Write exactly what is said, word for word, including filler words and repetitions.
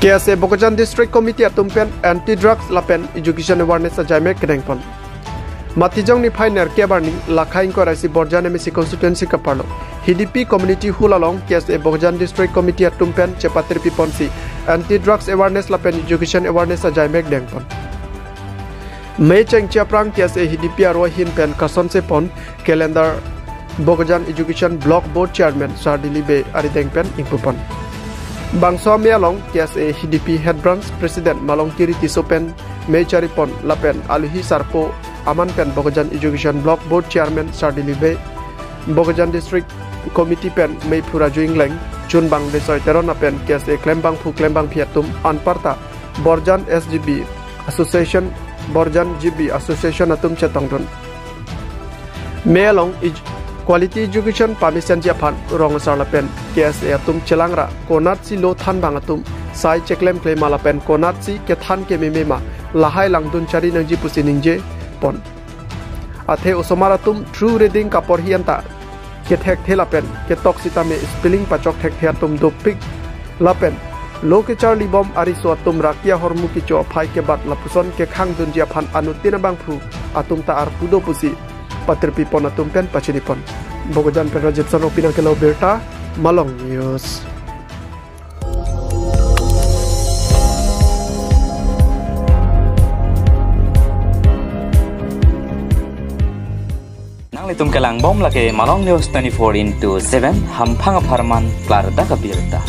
K S A Bokajan District Committee atum pen anti drugs lapen education awareness ajaimek kedengpon. Matijong niphai nerkep arni lakha ingkoi ra isi Borjan M A C constituency kaparlo Hidipi community hall along K S A Bokajan District Committee atum pen chepatirpiponsi anti drugs awareness lapen education awareness ajaimek dengpon. May chengchi aphrang K S A Hidipi arwai ahin pen kasonsepon calendar Bokajan Education Block Board Chairman Sardili Bey arideng pen ingpupon. Bangso amei along K S A Hidipi Head Branch President Malongkiri Tisso pen may charipon lapen aluhi sarpo aman pen Bokajan Education Block Board Chairman Sardili Bey, Bokajan District Committee pen may phuraju ingleng, chunbang Desoi Teron lapen K S A klembangphu klembangphi atum anparta Borjan S G B Association, Borjan G B Association atum chetongdun. May along ej-, quality education pamesenji aphan rong asar lapen K S A atum chelangra konatsi lo thanbang atum sai cheklemklema lapen konatsi kethan kememema lahai langdun chari nangji pusi ningjepon. Athe osomar atum through reading kaporhi anta kethekthe lapen ketok sitame spelling pachokthekthe atum dopik lapen lo kecharlibom ariso atum raki ahormu kecho aphai kebat lapuson kekhangdunji aphan anuttin abangphu atum ta arpu do pusi patirpipon atum pen pachinipon. Bokajan pen Rajib Sonrokpi nangkelo birta, Malong News. Nanglitum kelangbom lake Malong News twenty-four into seven, hamphang apharman klardak abirta.